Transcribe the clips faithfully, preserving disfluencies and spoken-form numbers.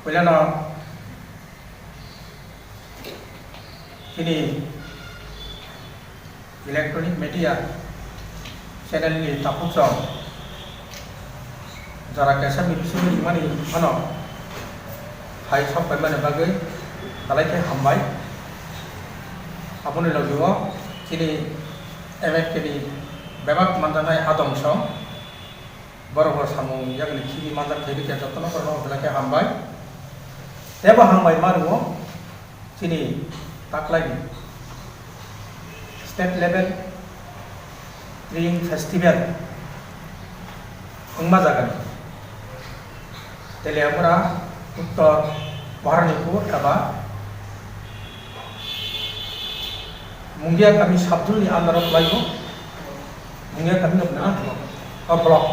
Puilano chini electronic media channel ni takhuk chong jora kaisa ni bisingo rimani phano hai sok paimani bagwi belai khe hambai. Aboni logi o chini M F K ni bebak manjaknai adong song. Borok bo samung yakni khibi manjak thaibi khe jotono borokno belai khe hambai. Tebo hambai ma rwo chini taklaini state level Tring festival wngma jagani Teliamura, Uttor Bharanipur eba Mungia kami sabdulni under o khlaio. Mungia kami no bwna o block.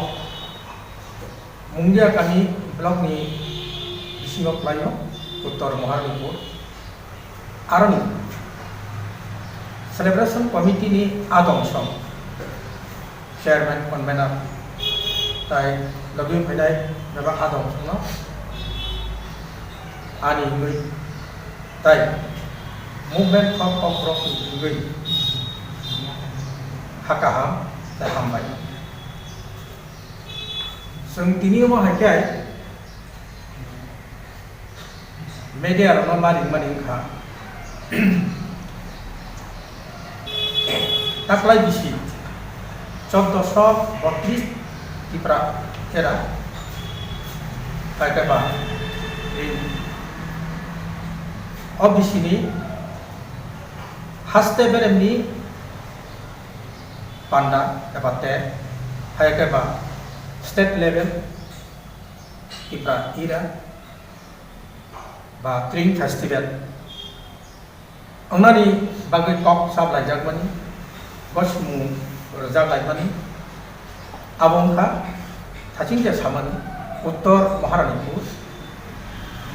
Mungia kami block ni bisingo khlaio Uttor Maharnipur. Aroni celebration committee ni adong song chairman, convener tai logi phainai bebak adong songno ani wngwi tai movement kok kok rok ni wngwi ha kaham tei hambai. Chwng tini omo hai khe media rokno ma ringmani wngkha. Taklai bisi chauddosho botris Tipra era, hai khe ba, o bisi ni haste beremni panda eba te, hai khe ba state level Tipra era ba Tring Festival wngnani bagwi kok saplaijakmani, bo simung rwjaklaimani, abo wngkha thachingya samani Uttor Maharanipur,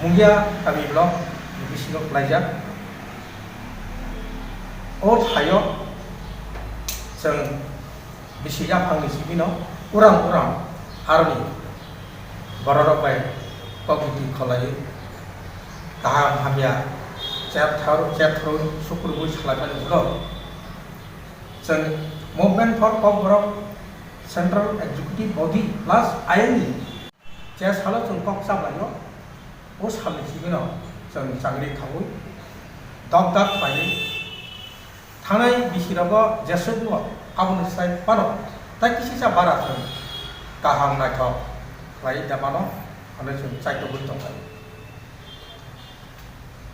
Mungia kami block ni bisingo khlaijak. O thaio chwng bisi yaphangni simi no uram uram aroni bororok bai kok biti kholaiwi kaham hamya cherthar cherthorwi sukrubwi salaimani ulo chwng Movement for Kokborok Central Executive Body plus ayang ni je salo chwng kok chablaio, o salni simi no chwng chagri thawi dok dak khlaiwi thanai bisi rogo jeswk bo aboni sai phano tai kisisa bara chwng kaham naithok khlai da mano hwnwi chwng chaitogwi tongkha.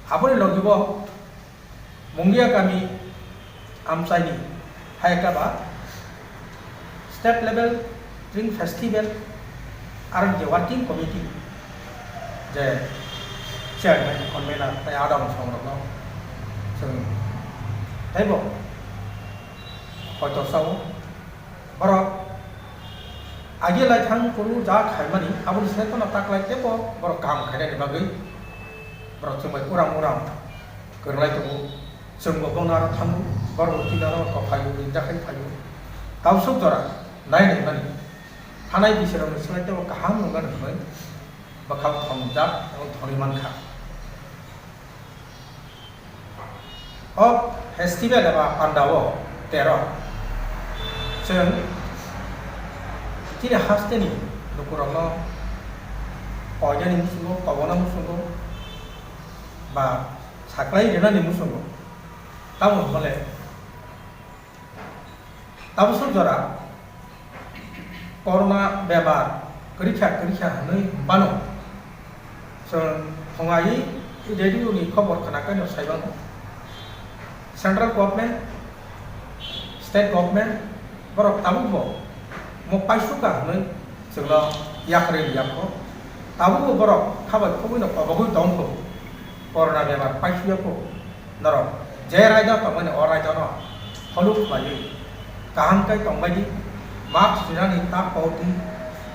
Aboni logi bo Mungia kami amchaini hai khe ba state level Tring Festival aro je working committee je chairman, convener tei adong songrokno chwng teibo hoito sao. Borok agi lai thang phuru ja khaimani, aboni sai phano taklai teibo borok kaham khainani bagwi borok chwng bai uram uram kwrwlai tongo. Chwngbo bono aro thango, borokbo chini aro kok phaio, ringjak khai phaio. Tabsuk jora nai nai mani, thanai bisirokni swlai teibo kaham nungmani hwnwi bwkhao thongjak abo thonwi mankha. O festival eba panda o tero chwng chini hasteni lukurokno koinani muchungo, kobona muchungo ba saklai rwnani muchungo. Tamo hwnle tabsuk jora corona bemar kwrwikha kwrwikha hwnwi hwnbano chwng thongaiwi radio ni khobor khwnakhai no saimango. Central government, state government borok tabukbo mo paisukha hwnwi chwngno yakarwi riyakho. Tabukbo borok khabai khobwino kobogwi tongkho. Corona bemar paisuyakho. Norok je raida tongmani o raidano follow khlaiwi kaham khe tongbaidi, mask rinani ta pokdi,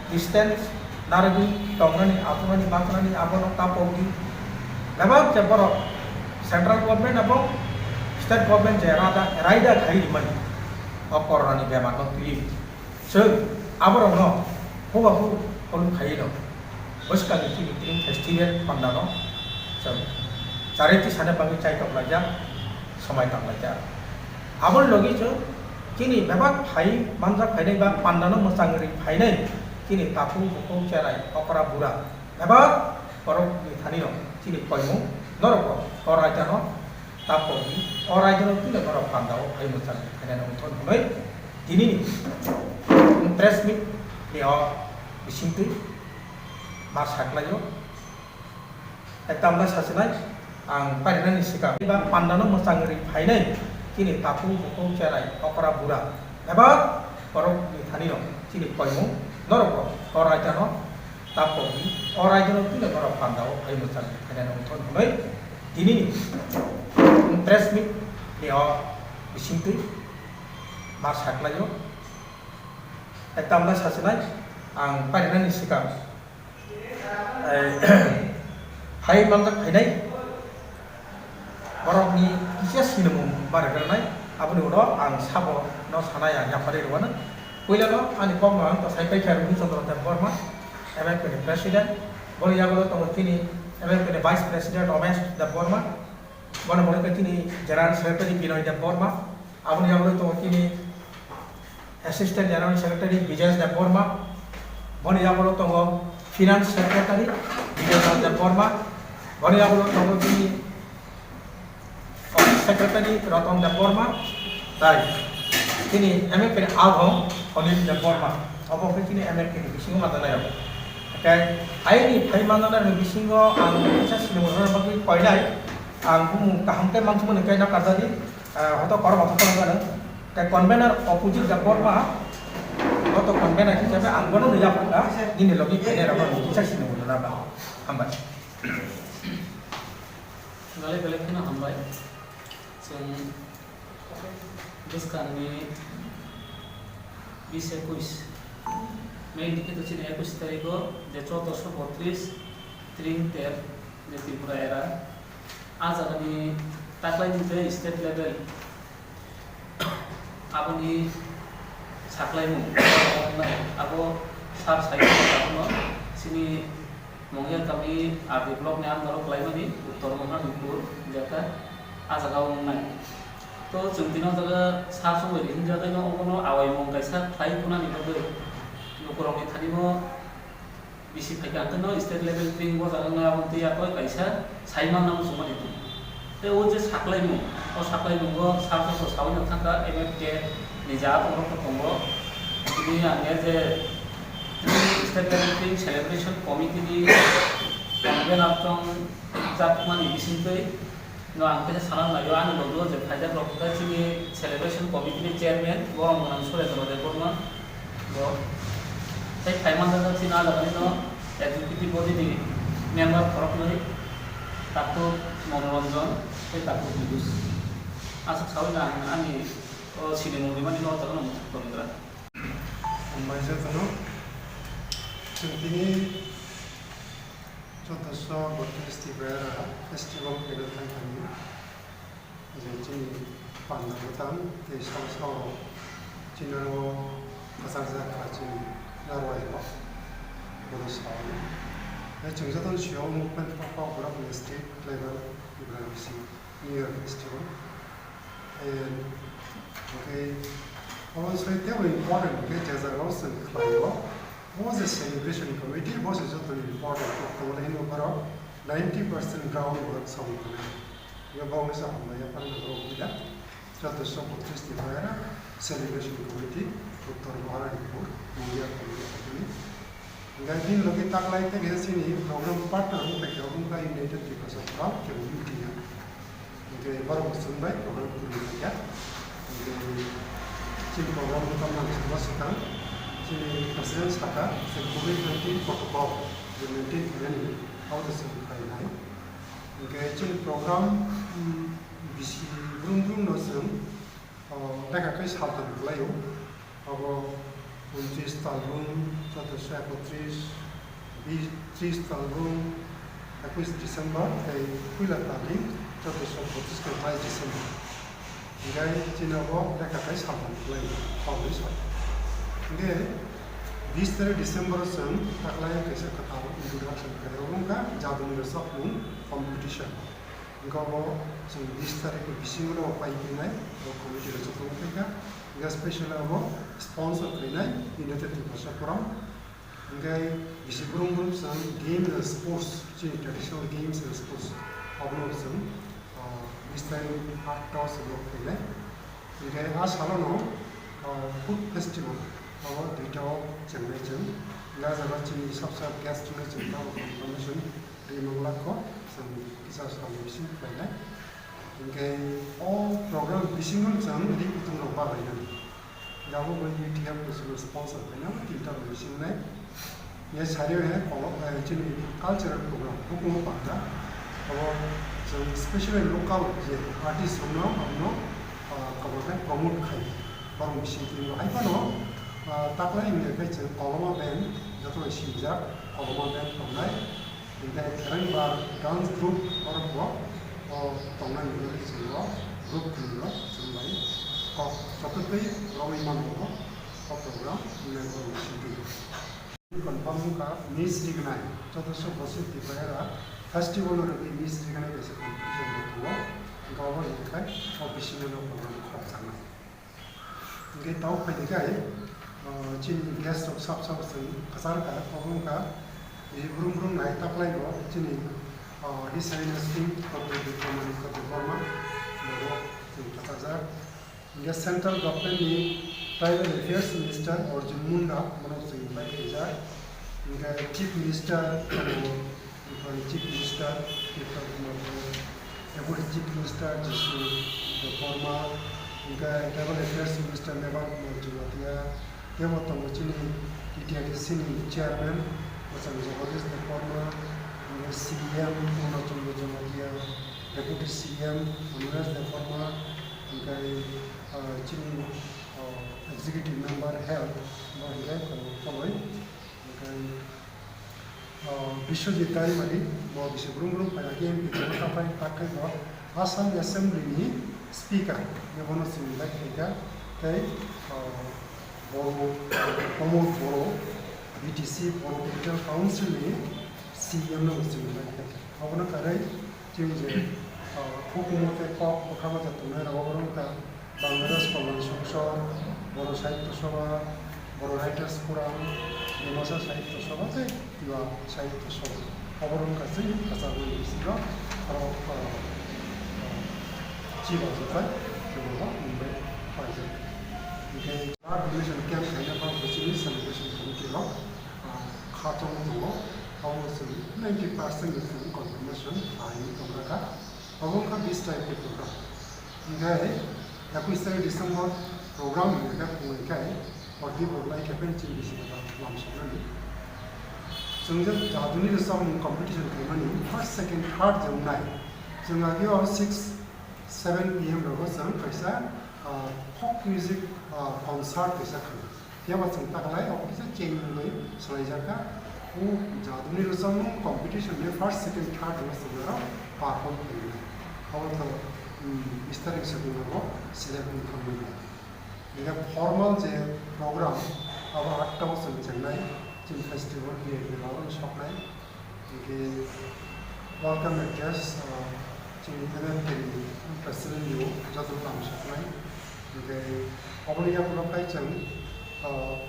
distance narwgwi tongnani, achuknani, bachnani abono ta pokdi. Bebak je borok central government abo state government je rada, raida khai rimani o coronani bemarno twiwi. Chwng aborokno hubahu follow khaiwi no Bwskangni chini Tring Festival pandano chwng chariti sana bagwi chaitok laijak, somai tang laijak. Aboni logi chwng chini bebak phai manjak phainai ba pandano mwchang ri phainai chini takhuk bukhuk cherai okra bura bebak borokni thanino chini koimung norokbo o raidano tapokdi, o raidano twiwi norok pandao phai mwchang ri phainani wngthon hwnwi tinini press meet ni o bisingtwi ma saklaio. Ekta amda sasinai ang parinani sikang ba pandano mwchang ri phainai chini takhuk bukhuk cherai okra bura bebak borokni thanino chini koimung norokbo o raidano tapokdi, o raidano twiwi norok pandao phai mwchang ri phainani wngthon hwnwi tinini press meet ni o bisingtwi ma saklaio. Ekta amda sasinai ang parinani sikang Hai manjak phainai borokni kisa sinimung bargranai, aboni ulo ang sabo no sanai ang yapharwi rwano. Puilano ani kokno ang to sai paikha Rumi Chandra Debbarma, M F K ni President, boni yagulo tongo chini M F K ni Vice President Ramesh Debbarma, boni boni khe chini General Secretary Binoy Debbarma, aboni yagulo tongo chini Assistant General Secretary Bijesh Debbarma, boni yagulo tongo Finance Secretary Bijesh Debbarma, boni yagulo tongo chini Office Secretary Ratan Debbarma, tai chini M F K ni Adhong Khalil Debbarma, obo khe chini M F K ni bisingo manjanai rok. Hwnkhe ayini phai manjanai rokni bisingo ang kisa sinimung rwna bagwi koinai, ang bumung kaham khe mansukmani khe na karjadi. Ah, hoto kormo thokno gwnang. Tei convener opposite da korma, hoto convener hisabe ang bono nui yapharkha, nini logi phainai rokno kisa sinimung rwna ba. Hambai. Belai belai kheno hambai. Chwng bwskangni bis ekush, main khe to chini ekush tarikho je chaudoso botris tring ter je Tripura era. A jagani taklaimung je state level, aboni saklaimung, abo sar sai abono chini Mongya kami R D block ni under o khlaimani Uttor Maharipur jata a jaga o wngnai. To chwng tini o jaga sar songwi hinjagwi no obono awaimung kaisa khlai phunani bagwi lukurokni thani o bisi phaikha, hwnkhe no state level tring bo jaga wngya, abo twi yakoi kaisa sai manna muchungmani tong. Tei o je saklaimung, o saklaimungo sar songkho saui no thangkha, M F K ni je aphuru rok tongo. Tini ang je state level tring celebration committee ni convener chong jakmani bisingtwi No, ang khe sana naio, ani logi o je phaijak rok khe chini celebration committee ni chairman borom gwnang Surendra Debbarma bo. Tei phai manjak chini ah jagani no executive body ni member khoroknwi, Doctor Monoranjan tei Doctor Piyush. Aswk saui no ang ani o sinimung rimani no o jaga no mwthang tonwi gra. Hambai jotono. Chwng tini Chaudoso botris Tripura era festival khaina thang thani, je chini panda bwtang tei sal sal rok chini aro kwchajak kha chini narwai rok, bono sao. Tei chwng jotono sio movement kok kok borok ni state level Tripura bisi New Year festival. Eh, hwnkhe, obo se teibo important hwnkhe je jagao chwng khlaio, bo je celebration committee, bo se joto important kok tongo, hino borok ninety percent ground work song tongo. Hwnkhe bo wngkha hambai yaphang nangkha, wngkha joto sokol festival era celebration committee, Uttor Maharipur, Mungia committee. Hingke bini loge taklai tei kaisa chini program partner wng paikha, wngkha United Tiprasa Forum kebo U T F. Hingke borok bo chwng bai program kwrwi paikha. Hingke chini program wngkha mang chwngno swkang chini president saka, chwng covid nineteen protocol je maintain khainani abo se chwng khlainai. Hingke chini program, um, bisi brum brum no chwng O, lekha khe saltham kwlaio. Abo untris talrung, chaudoso ekotris, bis, tris talrung, ekush December, tei puila talni chaudoso pochis khe bais December. Hingkhe chini abo lekha khe saltham kwlaio, salnwi sal. Hingkhe Bis tarik December o chwng taklai kaisa kwtal introduction khaio, wngkha Jaduni Rwchapmung competition. Wngkha bo chwng bis tarik ni bisingo no pai phinai, bo committee rwchapmung wngkha. Wngkha special abo sponsor khainai United Tiprasa Forum. Hingke bisi brum brum chwng game and sports, chini traditional games and sports, abono chwng, ah, bis tarik aat o chwng nok khainai. Hingke a salono, ah, food festival, abo duita o chengnai chwng. Hingke a jaga chini sab sab guest no chwng tamo information ri manglak kho, chwng kisa sal ni bisingo khlainai. Hingke o program bisingo chwng ri kutung rok bagrainani. Jabo bai U T F ni simi sponsor khaina bo tinta rok bisingnai. Ye sari he kolo, eh, chini cultural program, hukumu panda. Abo chwng specially local je artist rokno, abono, ah, kabang khe promote khai. Borok bising twi bo hai phano, ah, taklai wngya khe chwng Koloma band, jotono sinijak Koloma band tongnai. Hingke Kherangbar dance group borok bo, o tongnai hwnwi chwng o group khwlwio chwng bai kok chotwtwi romwi mano o program hwnwi borok sidi. Confirm wngkha Miss Rignai, joto sok bosi Tipra era festival rwgwi Miss Rignai kaisa competition bo tongo, hingke obo hwnkhai o bisingo no program khorokjaknai. Hingke tau phaidi khe, ah, chini guest rok sab sabo chwng kwchar kha, obo wngkha, bisi brum brum nai taklai bo chini, ah, His Highness King Doctor Bikramanikya Debbarma, bobo chwng kwcharjak. Hingke Central Government ni Tribal Affairs Minister Arjun Munda, bono chwng invite khaijak. Hingke Chief Minister, Bwrwi Chief Minister Tripura Kumar Bru, Deputy Chief Minister Jisu Debbarma, hingke Tribal Affairs Minister Meval Kumar Jamatia, teibo tongo chini T T R A D C ni Chairman Bwsang Jagadish Debbarma, hingke C M Purna Chandra Jamatia, Deputy C M Amresh Debbarma, hingke, ah, chini, ah, Executive Member Health, bo hingke tongo Koloi, hingke, Ah, Biswajit Darimani, bo bisi brum brum phaina khe M P tongo, taphai tak khe bo Assam Assembly ni Speaker, bono chwng invite khaikha, tei, ah, Boro, Pramod Boro, B T C, Boro Technical Council ni C M no chwng invite khaikha. Obono kwrwi chini je, ah, hukumu tei kok bwkha bacha tongnai rok, obono wngkha Bangladesh Kalyan Songsad, Boro Sahitya Sabha, Boro Writers Forum, Dimasa Sahitya Sabha tei Tiwa Sahitya Sabha. Oborok wngkha chini kwchangmani bisingo aro, ah, ah, chiba joto jotono mungbai paijak. Hingke blood donation camp khaina bagwi chini celebration committee rok, ah, kha chongwi tongo. Abo chwng ninety percent ni chwng confirmation khlaiwi tongkha. Obo wngkha bis tarik ni program. Hingke ekwis tarik December program hingke phunui khe hordi borlai khe phai chini bisingo lamsoknani. Chwng je Jaduni Rwchapmung competition khaimani first, second, third je wngnai. Chwng ageo six, seven P M rogo chwng kaisa, ah, folk music, ah, concert kaisa khaio. Phiya ba chwng taklai, obo kisa change wngwi swlaijakha. O Jaduni Rwchapmung competition ni first, second, third hwnwi chwng aro perform khainai. Abo to, um, bis tarik swkang rogo select wngwi thangwi nai. Hingke formal je program, abo atta o chwng chengnai, chini festival V I P rok soknai. Hingke welcome address, ah, chini M F K ni president ni o joto lam soknai. Hingke oboni yagulo khe chwng, ah,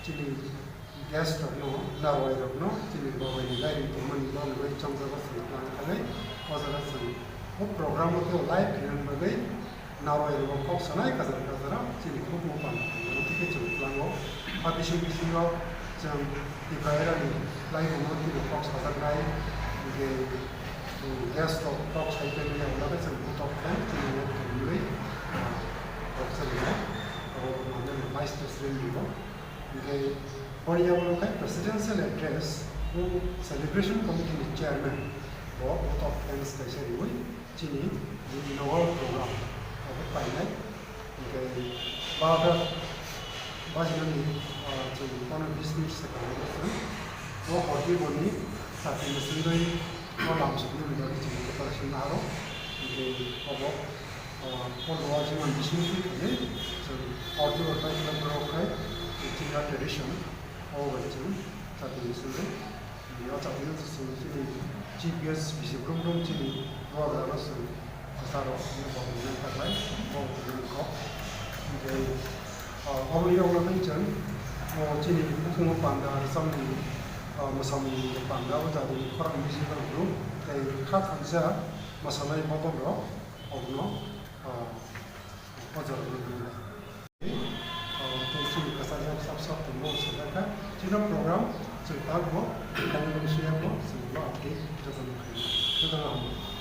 chini guest rokno, narwai rokno, chini babai ni gari tongmani no nugwi chongjago chwng plan khlai. O jaga chwng o program o live khaina bagwi narwai rok kok sanai kajar kajar o chini hukumu panda tongmani tei chwng tlango. A bising bisingo chwng Tiprairani laibuma tino kok sajaknai, hingke, um, guest rok kok sai phaimani abo khe chwng butok khe chini nok tongmani, ah, kok sajaknai. Abo mane vice president ni bo. Hingke boni yagulo khe presidential address, o celebration committee ni chairman bo butok thanks kaisa riwi chini inaugural program abo painai. Hingke barota bajinani, ah, chwng pono bis minute se kalaina chwng o horti boni chati mwswngwi o lamsoknani bagwi chwng preparation naro. Hingke obo, ah, o lower jimon bising twi khainwi chwng horti bo bai khe borok khai chini tradition. Obo bai chwng chatwi swngo. Bini o chatwi no chwng chini G P S bisi brum brum chini bubagrano chwng kwcharo bini bokni nang taklai, bo bini kok. Hinkhe, ah, obo ni yago tei chwng, o chini bukhungo panda rwchapmung, ah, mwsamung panda o jatoni khorang bisi rok rw, tei kha thansa mwsanai bodol rok obono, ah, o jora rw. Ah, tei chini kwchajak sap sap tongmo sajak kha. Chini program chwng tak bo, kaiwi mung suya bo, chwng bo update jotono khainai. Jotono hambai.